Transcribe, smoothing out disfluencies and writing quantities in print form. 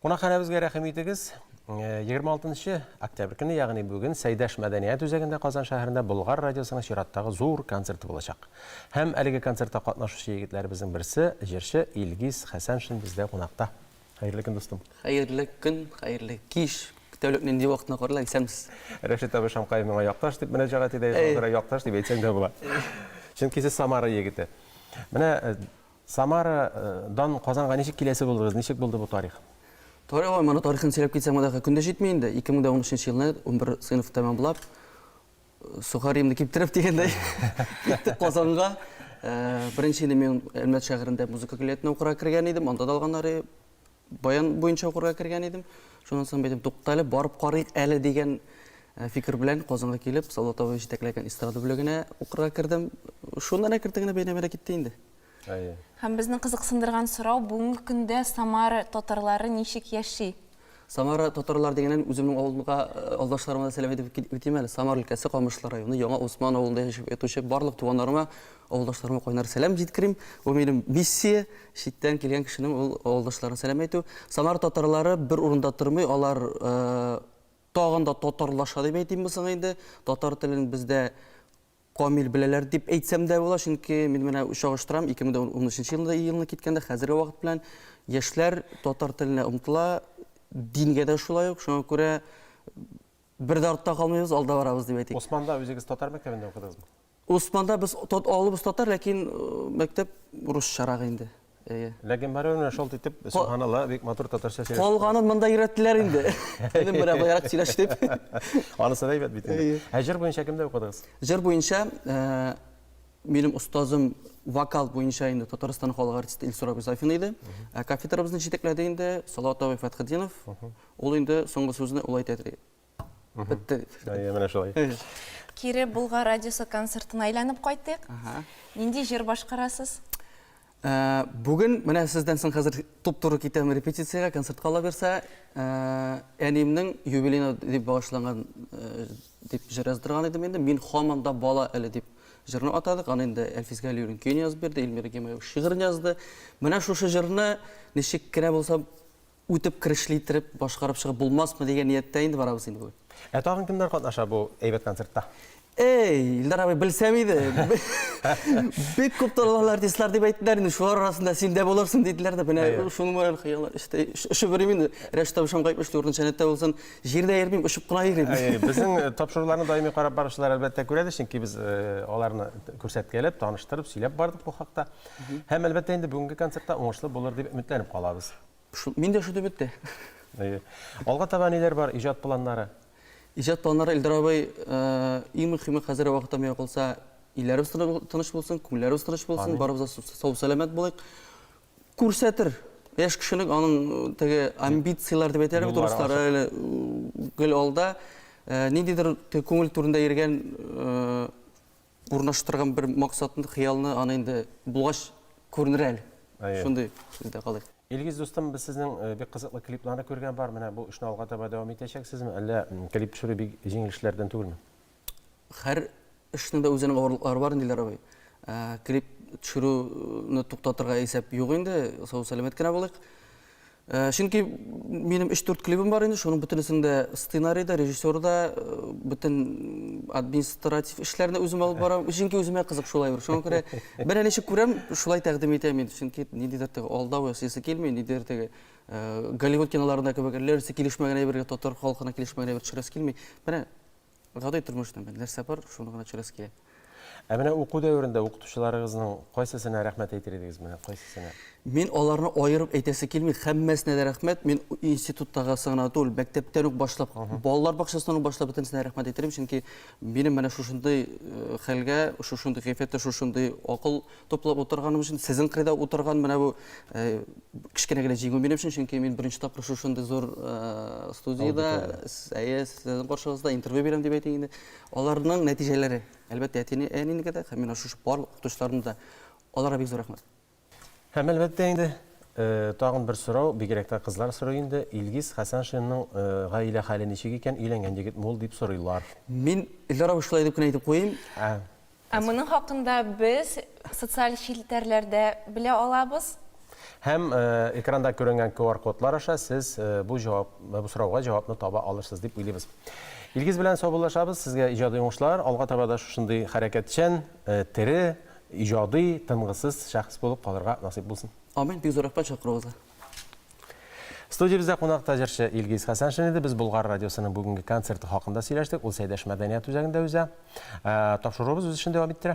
Кунакханәбезгә рәхим итегез. 26 нчы октябрь көне, ягъни бүген Сәйдәш мәдәният үзәгендә Казан шәһәрендә Болгар радиосының чираттагы зур концерты булачак. Һәм әлеге концертта катнашучы егетләребезнең берсе, җырчы Илгиз Хәсәншин бездә кунакта. Хәерле көн, дустым. Хәерле көн, хәерле кич. Тәүлекнең нинди вакытына карыйлар, исәнмесез. Рәшит абый Шамкаев миңа якташ дип мөрәҗәгать итә, шуңа күрә якташ дип әйтсәң дә була. Чөнки сез Самара егете. Менә Самара дан Казанга ничек киләсе булдыгыз? Ничек булды бу тарих? Тарих, ой, моны тарихын сөйләп китсәм, мондагы көн дә җитми инде. 2013 елны 11 сыйныф тәмамлап, сухаримны киптереп дигәндәй, киттек Казанга. Беренче инде мин Әлмәт шәһәрендә музыка көллиятенә укырга кергән идем, анда да алганнар. Баян буенча укырга кергән идем. Шуннан соң әйтәм, тукта әле, барып карыйк әле дигән фикер белән Казанга килеп, Салават абый җитәкләгән эстрада бүлегенә укырга кердем. Шуннан әкертен генә бәйнә-бәйнә китте инде. Әйе. Һәм безне кызыксындырган сорау, бүгенге көндә Самара татарлары ничек яши? Самара татарлар дигәннән үземнең авылга, авылдашларыма да сәлам әйтеп үтим әле. Самара өлкәсе Камышлы районы Яңа Усман авылында яшәп ятучы барлык туганнарыма, авылдашларыма кайнар сәлам җиткерим. Бу минем миссия. Читтән килгән кешенең ул авылдашларына сәлам әйтү. Самара татарлары бер урында тормый, алар тагын да татарлаша дип әйтимме соң инде. Татар телен бездә камил беләләр дип әйтсәм дә була, чөнки мин менә чагыштырам, 2013 елда елны киткәндә хәзерге вакыт белән яшьләр татар теленә омтыла, дингә дә шулай ук, шуңа күрә бер дә артта калмыйбыз, алда барабыз дип әйтик. Усманда үзегез татар мәктәбендә укыдыгызмы? Усманда без авылыбыз татар, ләкин мәктәп русчарак инде. Әйе. Ләкин барыбер менә шалт итеп, сөбханалла, бик матур татарча сөйләшеп. Калганын монда өйрәттеләр инде. Телем менә баярак сөйләш дип. Анысы да әйбәт бит инде. Ә җыр буенча кемдә укыдыгыз? Җыр буенча минем остазым вокал буенча инде Татарстан халык артисты Илсур абый Сафин иде. Ә кафедрабызны җитәкләде инде Салават абый Фәтхетдинов. Ул инде соңгы сүзне ул әйтә. Бетте. Әйе, менә шулай. Кире Болгар радиосы концертына әйләнеп кайтыйк. Нинди җыр башкарасыз? Ә, бүген менә сездән соң хәзер туп-туры китәм репетициягә, концертка ала бирсә, ә, әниемнең юбилеена дип багышланган ә, дип җыр яздырган идем инде. Мин һаман да бала әле дип җырны атадык. Аны инде Әлфис Галиуллин көен язып бирде, Эльмира Гимаева шигырен язды. Менә шушы җырны ничек кенә булса үтеп керешле иттереп башкарып чыгып булмасмы дигән нияттә инде барабыз инде бүген. Ә тагын кемнәр катнаша бу әйбәт концертта? Эй, Илдар абый, белсәм иде. Бик күп танылган артистлар дип әйттеләр инде, шулар арасында син дә булырсың диделәр дә. Менә шуның белән хыял эштә очып йөрим инде. Рәшит абый Шамкаев эшли, урыны җәннәттә булсын. Җирдә йөрмим, очып кына йөрим. Безнең тапшыруларны даими карап баручылар әлбәттә күрәдер, чөнки без аларны күрсәткәләп, таныштырып, сөйләп бардык бу хакта. Һәм әлбәттә инде бүгенге концертта уңышлы булыр дип өметләнеп калабыз. Шул, мин дә шул өметтә. Әйе. Алга таба ниләр бар, иҗат планнары? Иҗат планнары, Илдар абый, иң мөхиме хәзерге вакытта миңа калса, илләребез тыныч булсын, күңелләребез тыныч булсын, барыбыз да сау-сәламәт булыйк. Күрсәтер. Яшь кешенең аның теге амбицияләр дип әйтәләр бит урыслар, әле гел алда. Ниндидер күңел түрендә йөргән урнаштырган бер максатны, хыялны аны инде булгач күренер әле. Әйе. Шундый сүздә калыйк. Илгиз дустым, без сезнең э, бик кызыклы клипларны күргән бар. Менә бу эшне алга таба дәвам итәчәксезме, әллә клип төшерү бик җиңел эшләрдән түгелме? Һәр эшнең дә үзенең авырлыклары бар инде, Илдар абый. Э, клип төшерүне туктатырга исәп юк инде, сау-сәламәт кенә булыйк. Э, чөнки минем 3-4 клибым бар инде, шуның бөтенесен дә сценарий да, режиссер да, э, бөтен административ эшләрне үзем алып барам. Чөнки үземә кызык шулай бер. Шуңа күрә менә ничек күрәм, шулай тәкъдим итәм инде. Чөнки ниндидер теге алдау ясыйсы килми, ниндидер теге э, Голливуд киноларында кебек әллә килешмәгән әйбергә татар халкына килешмәгән әйбер төшерәсе килми. Менә Гади тормышта нәрсә бар, шуны гына төшерәсе килә. Ә менә уку дәверендә укытучыларыгызның кайсысына рәхмәт әйтер идегез менә, кайсысына? Мин аларны аерып әйтәсе килми, һәммәсенә дә рәхмәт. Мин институттагысы гына түгел, мәктәптән үк башлап, балалар бакчасыннан ук башлап бөтенесенә рәхмәт әйтер идем, чөнки минем менә шушындый э, хәлгә, шушындый кыяфәттә, шушындый акыл туплап утырганым өчен, сезнең кырыйда утырган менә бу э, кечкенә генә җиңү минем өчен, чөнки мин беренче тапкыр шушындый зур э, студиядә, әйе, сезнең каршыгызда интервью бирәм дип әйтик инде. Аларның нәтиҗәләре, әлбәттә, әтине, әнинеке дә һәм менә шушы барлык укытучыларның да, аларга бик зур рәхмәт. Һәм әлбәттә инде, э, тагын бер сорау, бигрәк тә кызлар сорый инде, Илгиз Хәсәншинның гаилә хәле ничек икән, өйләнгән егетме ул дип сорыйлар. Мин, Илдар абый, шулай дип кенә әйтеп куйыйм. Ә моның хакында без социаль челтәрләрдә белә алабыз. Һәм экранда күренгән QR-кодлар аша сез бу җавап, бу сорауга җавапны таба алырсыз дип уйлыйбыз. Илгиз белән саубуллашабыз. Сезгә иҗади уңышлар, алга таба да шушындый хәрәкәтчән, тере, иҗади, тынгысыз шәхес булып калырга насыйп булсын. Амин, бик зур рәхмәт чакыруыгызга. Студиябездә кунакта җырчы Илгиз Хәсәншин иде. Без Болгар радиосының бүгенге концерты хакында сөйләштек. Ул Сәйдәш мәдәният үзәгендә уза. Тапшыруыбыз үз эшен дәвам иттерә.